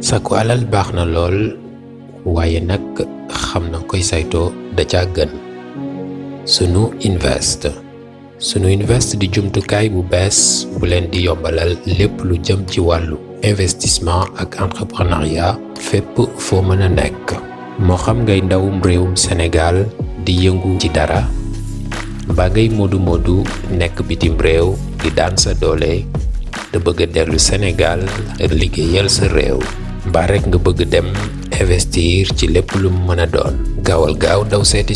sakku alal baax na lool waaye nag xam na koy saytoo da ca gën. SUNUINVEST di jumtukaay bu bees bu leen di yombalal lépp lu jëm ci wàllu investissement ak entrepreneuriat fépp foo mën a nekk. moo xam ngay ndawum réewum Sénégal di yëngu ci dara mbaa ngay moodu nekk bitim réew di daan sa doole te bëgg a dellu Sénégal liggéeyal sa réew. mbaa rek nga bëgg dem investir ci lépp lu mën a doon. gaawal gaaw daw seeti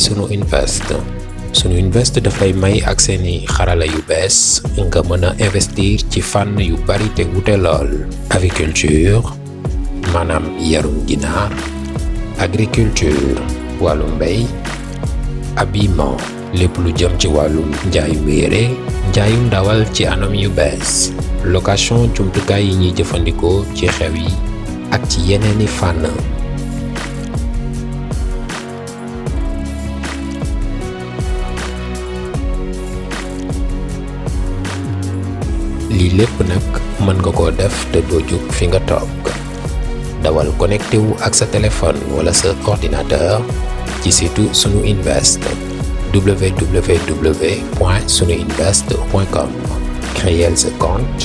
SUNUINVEST dafay may ak seeni xarala yu bees nga mën a investir ci fànn yu bari te wute lool. aviculture maanaam yarum ginaar, agriculture wàllum mbéy, habillement lépp lu jëm ci wàllum njaayum yére, njaayum dawal ci anam yu bees, location jumtukaay yi ñuy jëfandikoo ci xew yi ak ci yeneeni fànn. lii lépp nag mën nga koo def te doo jóg fi nga toog. dawal connecté wu ak sa téléphone wala sa ordinateur ci site SUNUINVEST www.sunuinvest.com. créer sa compte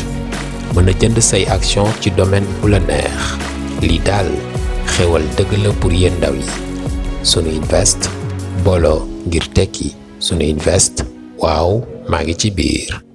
mën a jënd say action ci domaine bu la neex. lii daal xewal dëgg la pour yéen ndaw yi. SUNUINVEST booloo ngir tekki. SUNUINVEST waaw maa ngi ci biir.